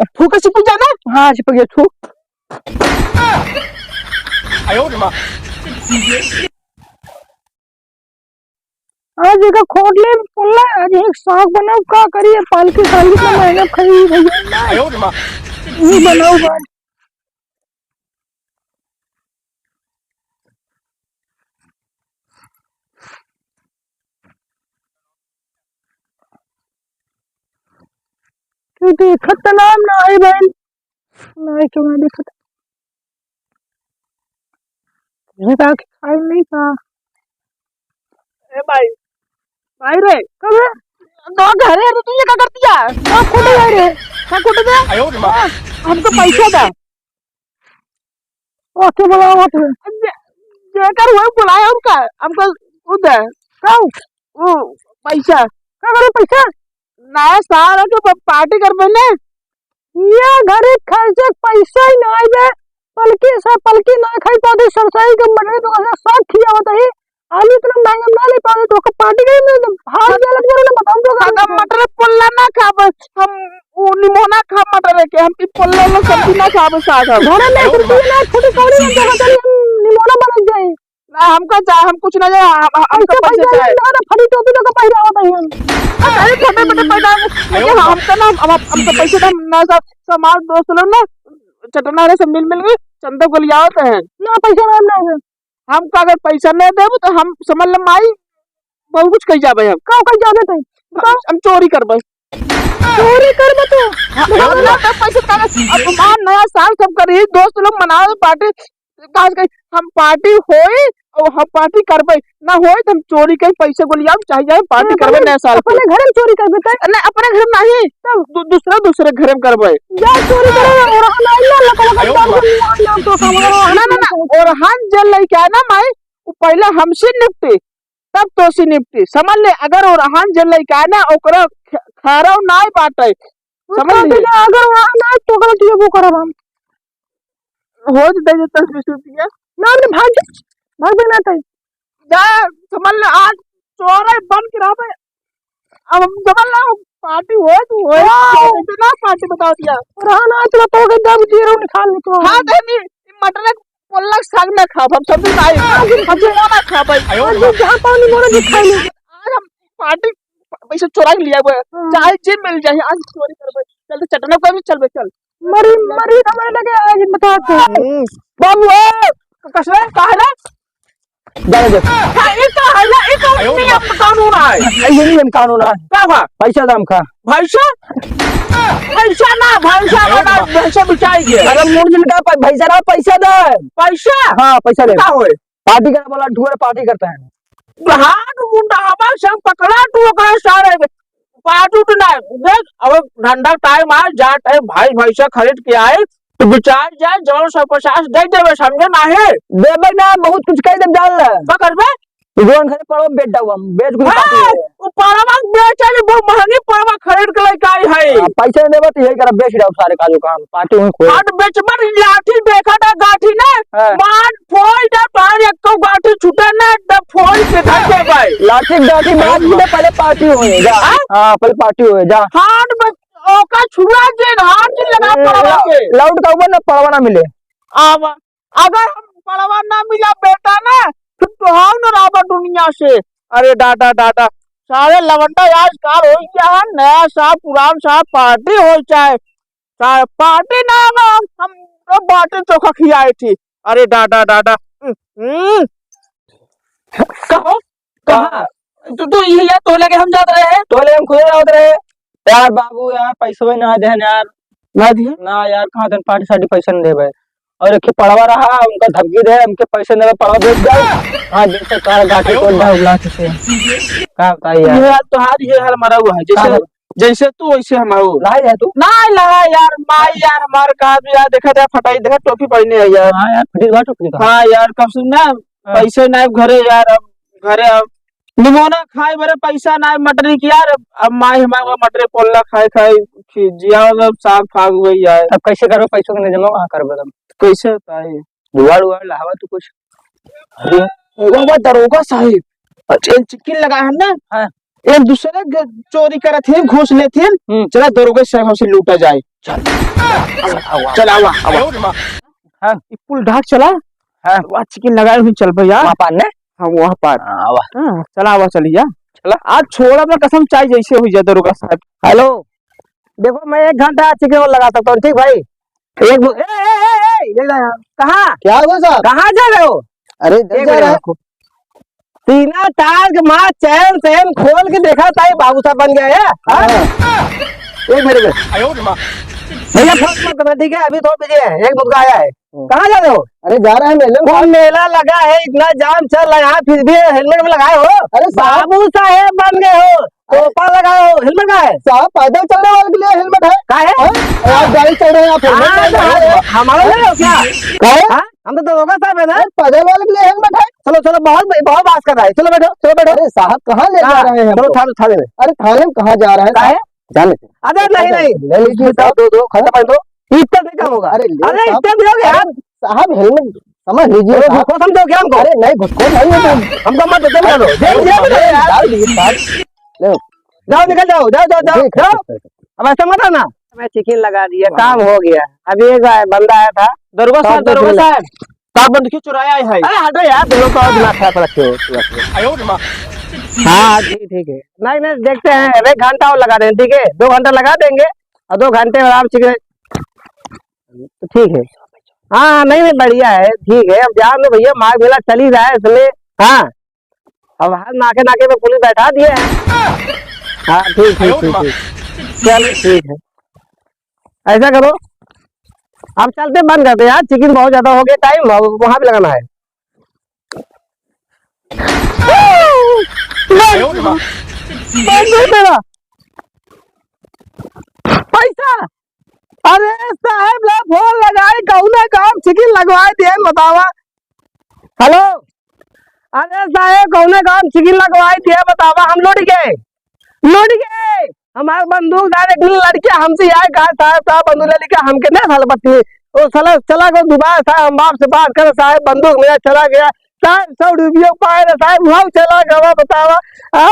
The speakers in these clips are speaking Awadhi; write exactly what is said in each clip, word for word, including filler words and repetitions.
थूक के चिपक जाए ना। हाँ, चिपक गया, थूक। आज एका खोट ले पोल्ला, आज एक साग बनाऊ, का करी, ये पालकी साग इतना महंगा खाई भैया। ये बनाऊ बा। तू देखत त नाम ना है बहन, ना है क्यों ना देखत। ये का खाए नहीं का? ए भाई, भाई रे, कब है? तो घर है तो तू ये का कर दिया? का खोटे जा रे? का खोटे दे? हमको पैसा दे। ओके, बुलाओ, ओके। जे-, जेकर हुए बुलाए उनका, हमको वो दे। का? वो पैसा। का करे पैसा? नया साल है तो प-, पार्टी करबे ने। ये घरे खर्चे पैसा ही ना आइबे, पलकी से पलकी ना खाई पाते, सरसाई के मटरे तो ऐसा साग खिया होता ही। आलू इतना महंगा ना ले पाते तो ओकर पार्टी करी में तो हाथ गलत करो ना, बताऊं तो हम मटर पोल्ला ना खाबे, हम वो निमोना खा मटर के, हम ई पोल्ला लो सब्जी ना खाबे साग हम। घरे में सब्जी ना, छोटी कौड़ी में देखो तनी हम निमोना बन जाए। ना, हमका चाहे, हम कुछ ना जाए, हम, हम, हमका पैसा पैसा चाहे। ना, ना, फटी टोपी लोग का पहिरावा भाई हम। अरे, छोटे मोटे पैसा, लेकिन हमका ना, हम, हम, हमका पैसे ना, ना, सब, सब हमार दोस्त लोग ना, चटना रे, सब मिल, मिल के चंदा को लियावत हैं। ना, पैसा ना, ना, ना। हमका अगर पैसा नहीं देबो, तो हम समझ ले, माई, बहुत कुछ कही जाबे हम। का कही जाबे तू? हम, हम चोरी करबे। चोरी करबे तू? हाँ, ना, ना, पैसे, कागज, अब हमार नया साल सब करी, दोस्त लोग मनावे पार्टी, काज कही, हम पार्टी होई और हम पार्टी करबे, ना होई तो हम चोरी करी, पैसे गोलियाम, चाहे जाए पार्टी करबे नया साल पे। अपने घर में चोरी करबे तै? नहीं, अपने घर में नहीं, तब? दू-, दूसरा, दूसरे घर में करबे। जा चोरी करे, और हम आई ना, लकवा का आयो काम माँ। करने वाला तो काम करो, ना, ना, ना, और हम जे लइके आए ना माई, वो पहले हमसे निपटे, तब तोसे निपटे। समझ ले, अगर ओरहन जे लइके आए ना, ओकरा ख-, खैरव नाय बाटे। वो समझ तो ले। बिना अगर ओरहन आए, तो ओकरा दिए वो करब हम। हो तो दे दे दस बीस रुपया। ना, ना, भाग जा। भाग बिना तई। जा, समझ ले, आज चोरे बन के रहबे। अब हम समझ ले, पार्टी होए तो होए, वाओ। कैसे ना पार्टी बता दिया। ओरहन आए, तो तो के दब दिए रहो, निकाल निकलो। हाँ, दे दी, मटर पोल्ला साग ना खाब, हम सब्जी ना खाई, हम निमोना खाब भाई। आज जहाँ पानी मोरा जी खाई ले। आज हम पार्टी पैसे चोरा के लिया हुआ है, हाँ। चाहे जे मिल जाए, आज चोरी करबे। चल तो चटना को भी चलबे, चल। मरी, मरी हमारे लगे आज बता के। हम्म। बाबू, ए, क-, कसले, काहे रे? जा, जा। हाँ, ई तो है ना, ई तो आयो नियम कानून है। ये नियम कानून है। का बा? पैसा दाम का। भैंसा? भैंसा ना, भैंसा ना, भैंसा बिचाई गया। अरे मूड जिनका प-, भैंसा ना, पैसा दे। पैसा? हाँ, पैसा दे। का होए? पार्टी करे बोला, ठुअर पार्टी करता है। हाथ मुंडा हवा सब पकड़ा तू ओकरे सारे के। पार्टी तो ना, देख, अब ठंडा टाइम आ, जा टाइम भाई भैंसा खरीद के आए, तो बिचार जाए, जौन सौ पचास दे देबे, समझे नाहीं? देबे ना, बहुत कुछ कह देब, जान ले। का करबे? जौन घरे पड़वा बेच डाउ हम, बेच कुछ हाँ, पार्टी है। वो पड़वा बेच आली, बहुत महंगी पड़वा खरीद के लेके आई है। हाँ, पैसे नहीं देबे तो यही करब, बेच डाउ सारे काजू काम, पार्टी हुई खोए। और बेचबा लाठी देखा था गाठी ना, हाँ। मार फोड़ दे, तोहार एको गाठी छूटे ना, एकदम फोड़ के धर दे भाई। लाठी गाठी मार दे, पहले पार्टी हुई, जा। हाँ? हाँ, पहले पार्टी हुई, जा। हाथ में ओका छुआ जे, हाथ लगा ए, पड़वा के। लाउड का ऊपर ना पड़वा ना मिले। अब अगर हम पड़वा ना मिला बेटा ना, फिर तो हम न रहबा दुनिया से। अरे दादा, दादा, सारे लवंडा आज काल हो गया है, नया साल, पुरान साल, पार्टी हो चाहे, सारे पार्टी ना हो, हम, हम तो बाटी चोखा खियाए थी। अरे दादा, दादा, हम्म, हम्म। कहो, कहाँ? तू, तू ये यार, तो लगे हम जात रहे हैं। तो लगे हम खुद जात रहे। यार बाबू, यार पैसवे ना देहन यार। ना दिए? ना यार, कहाँ तन पार्टी सार्टी पैसा नहीं देबे। और एक ही पड़वा रहा, उनका धमकी दे, उनके पैसे नहीं देबे, पड़वा बेच जाओ। हाँ, जैसे कार गाठी को दे, उगला से। का, का यार? ये हाल तो हाल, ये हाल मरा हुआ है। जैसे, का हाल? जैसे तू, वैसे हम हो। लाई है तू? ना ला यार, माई यार, हमार का भी यार, देखा था, फटाई देखा, टोपी पहने है यार। हाँ यार, फटी बा टोपी का। हाँ यार, कब सुन ना, हाँ। पैसे ना घरे यार, अब घरे अब निमोना खाए बरे पैसा ना मटरी की यार, अब माई हमारे को मटरी पोल्ला खाए खाए खी-, जिया मतलब साग फाग हुए यार। अब कैसे करबे पैसों के जमा कहाँ करबे तब? कैसे बताए? जुगाड़ उगाड़ लावा तू कुछ। अरे, बाबा दरोगा साहिब, अच्छा, चिकिन लगा है ना? हाँ। एक दूसरे के चोरी करत हैं, घूस लेत हैं। हम्म। चला दरोगा साहब हमसे लूटा जाए। चल। चल, आवा, आवा। हाँ। ई पुल ढाक चला। हाँ। वहाँ चिकिन लगाए हुए चल भैया। वहाँ पार ने? हाँ, वहाँ पार। हाँ, आवा। हाँ, चला, आवा, चली जा। चला। आज छोड़ा अपना कसम, चाहे जैसे हो जाए दरोगा साहब। हेलो, देखो, मैं एक घंटा चिकिन और लगा सकता हूँ, ठीक भाई? एक बो-, ए, ए, ए, ए, ये ले यार। कहाँ? क्या हुआ साहब? कहाँ जा रहे हो? अरे, इधर एक जा मिनट रहा है। रुको। सीना तार के माँ चैन चैन खोल के देखा, ताई बाबू साहब बन गया है, हाँ? हाँ। एक मिनट में। भैया, फोन मत करना, ठीक है? अभी थोड़ा बिजी है, एक मुद्दा आया है। हम्म। कहाँ जा रहे हो? अरे, जा रहे हैं मेले में। वो मेला लगा है, इतना जाम चल रहा है, यहाँ फिर भी हेलमेट में लगाए हो? अरे साहब। बाबू साहेब बन गए हो, टोपा लगाए हो, हेलमेट कहाँ है? साहब, पैदल चलने वाले के लिए हेलमेट है। कहाँ है? हाँ? अरे, आप गाड़ी चल रहे हैं, आप हेलमेट हाँ, नहीं तो लगाए हो। हम, हमारा नहीं हो क्या? कहाँ है? हाँ? हम तो दरोगा साहब है ना। अरे, पैदल वाले के लिए हेलमेट है। चलो, चलो, बहुत, बहुत बात कर रहा है। चलो बैठो, चलो बैठो। अरे साहब, कहाँ ले जा हाँ, रहे हैं चलो, हमको? थाने, थाने में। अरे, थाने में कहाँ जा रहे हैं कहाँ साहब? है? जाने दे। अरे, नहीं, अच्छा, नहीं। ले लीजिए साहब। दो, दो, खत्म कर दो। इतना नहीं कम होगा। अरे, ले अरे, साहब। इतना नहीं होगा यार। अरे, साहब, हेलमेट समझ लीजिए अरे, साहब। घुसखोर समझो क्या हमको? अरे, नहीं, घुसखोर नहीं है तो। हमको मत दे, मत दो। दे, दे, दे, यार। डाल दीजिए साहब। ले। जाओ, निकल जाओ, जाओ, जाओ, जाओ, ठीक है, जाओ। ठीक है। अब ऐसा मत आना। मैं चिकिन लगा दिया, काम हो गया। अभी एक बंदा आया था। दरोगा साहब, दरोगा साहब। साहब, बंदूक चुराया है। अरे हटो यार, तुम लोग तो और दिमाग खराब रखे हो। हाँ, ठीक, ठीक है। नहीं, नहीं, देखते हैं, अब एक घंटा और लगा देंगे, ठीक है? दो घंटा लगा देंगे और दो घंटे में आराम से, तो ठीक है। हाँ, नहीं, नहीं, बढ़िया है, ठीक है। अब जान दो भैया, माघ मेला चल ही रहा है इसमें। हाँ, अब हर नाके नाके पे पुलिस बैठा दिए हैं। हाँ, ठीक, ठीक, ठीक, ठीक। चलो, ठीक है, ऐसा करो, अब चलते बंद करते यार, चिकन बहुत ज्यादा हो गया, टाइम वहां पे लगाना है। पैसा। अरे साहेब ला फोन लगाई, कौने काम चिकन लगवाए दिए बतावा। हेलो, अरे साहेब कौने काम चिकन लगवाए दिए बतावा, हम लौट गए, लौट गए। हमार बंदूक डायरेक्ट लड़के हमसे आए, कहा, "साहब, साहब, बंदूक ले लेके हमके ना साला बत्ती।" ओ साला चला गया दुबारा, साहब, हम बाप से बात करे, साहब, बंदूक मेरा चला गया, साहब, सौ रुपये पाए रहे, साहब, वहाँ चला गया, बतावा, हाँ?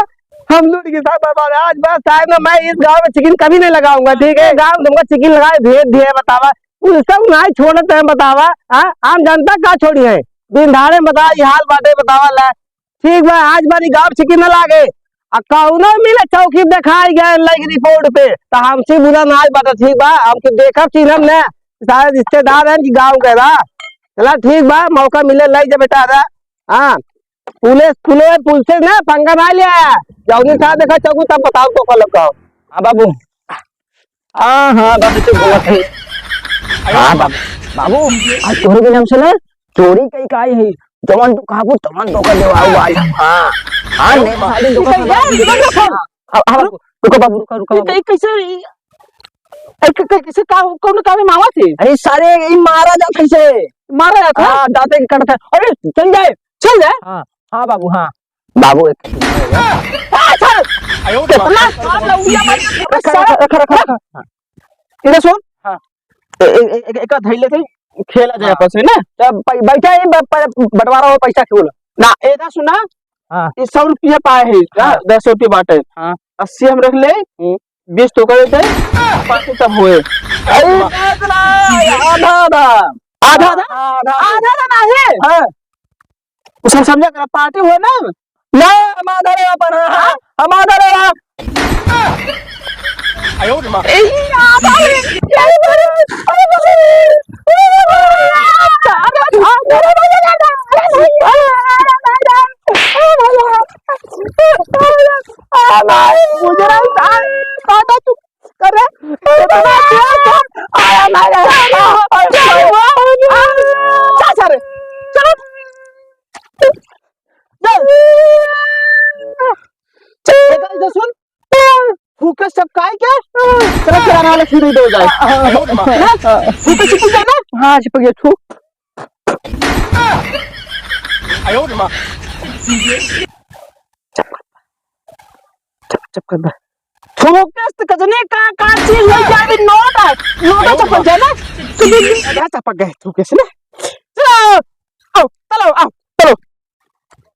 हम लूट के साहब बर्बाद। आज बाद साहब ना, मैं इस गाँव में चिकन कभी नहीं लगाऊंगा, ठीक है? गाँव में तुमको चिकन लगाए भेज दिए, बतावा, वो सब नहीं छोड़ते हैं, बतावा, हाँ? आम जनता का छोड़ी है, दिन धारे में बतावा, ये हाल बाटे, बतावा ला। ठीक बा, आज बारी गाँव छिकी न लागे। आ कौनो मिले चौकी देखाई गए लाइक रिपोर्ट पे, त हमसे बुरा ना आज बात, ठीक बा, हमके देखब चिन्हब न, सारे रिश्तेदार हैं कि गाँव के बा। चला ठीक बा, मौका मिले लाई जा बेटा रा। हाँ, पुलिस, पुलिस, पुलिस से ना पंगा ना लिया। जौनी साहब देखा चौकी तब बताओ तो कल का। हाँ बाबू। हाँ, हाँ, बाबू, तू बोलत है। हाँ, बाबू, बाबू, आज तोहरे के नाम से ना चोरी कई काई है। जवन तू कहबू, तवन तोका देवाऊ आज हम। हाँ, हाँ, नहीं, साले, तोका निकल जा, निकल जा, फोन। हाँ, हाँ, बाबू, रुको बाबू, रुको, रुको, ये बाबू। कई-, कैसे, ये, ए, क-, क-, कैसे का, कौन काम में मावा थे? अरे सारे, ये मारा जात कैसे? मारा जात है? हाँ, दांते के काटत है। अरे, चल जाए। चल जाए? हाँ, हाँ, बाबू, हाँ। बाबू, एक आ, सर! कितना साफ लौंडिया मार के रखा, रखा, रखा, रखा, रखा। इधर सुन। हाँ। ए-, ए-, ए-, एक धैले थे, खेला जाए हाँ। आपस में ना। तब बै-, बैठा ही ब-, ब-, बंटवारा हो पैसा के बोला। ना, ए ना सुना। हाँ। ये सौ रुपया पाए है, हाँ। हाँ, दस रुपया बाटे। हाँ। अस्सी हम रख ले, हम्म। बीस तो करे थे, पाँच तब होए। अरे, आधा, आधा। आधा, आधा? आधा, आधा। आधा, आधा ना है। हाँ। उ सब समझा करा, पार्टी होए ना? ना, हम आधा रहे अपन, हाँ, हाँ? हम आधा रहे। ए, आधा रहे। अरे भाई, मुझे ना, दादा, तू अरे, इतना प्यार था। आया, आया, आया। क्या हुआ? आ, जा, जा रे। चलो। चल। चल, इधर, इधर सुन। फूके सब काय क्या? चलो, किराना वाला छुरी दे जाए। ना? फूके चिपक गया ना? हाँ, चिपक गया, छू। चप, चप कर दे। थूकस त कजने का, का चीज है, क्या भी नोट है? नोट चपक जाए ना? क्या चपक गए थूकस ने? चलो, आओ, चलो, आओ।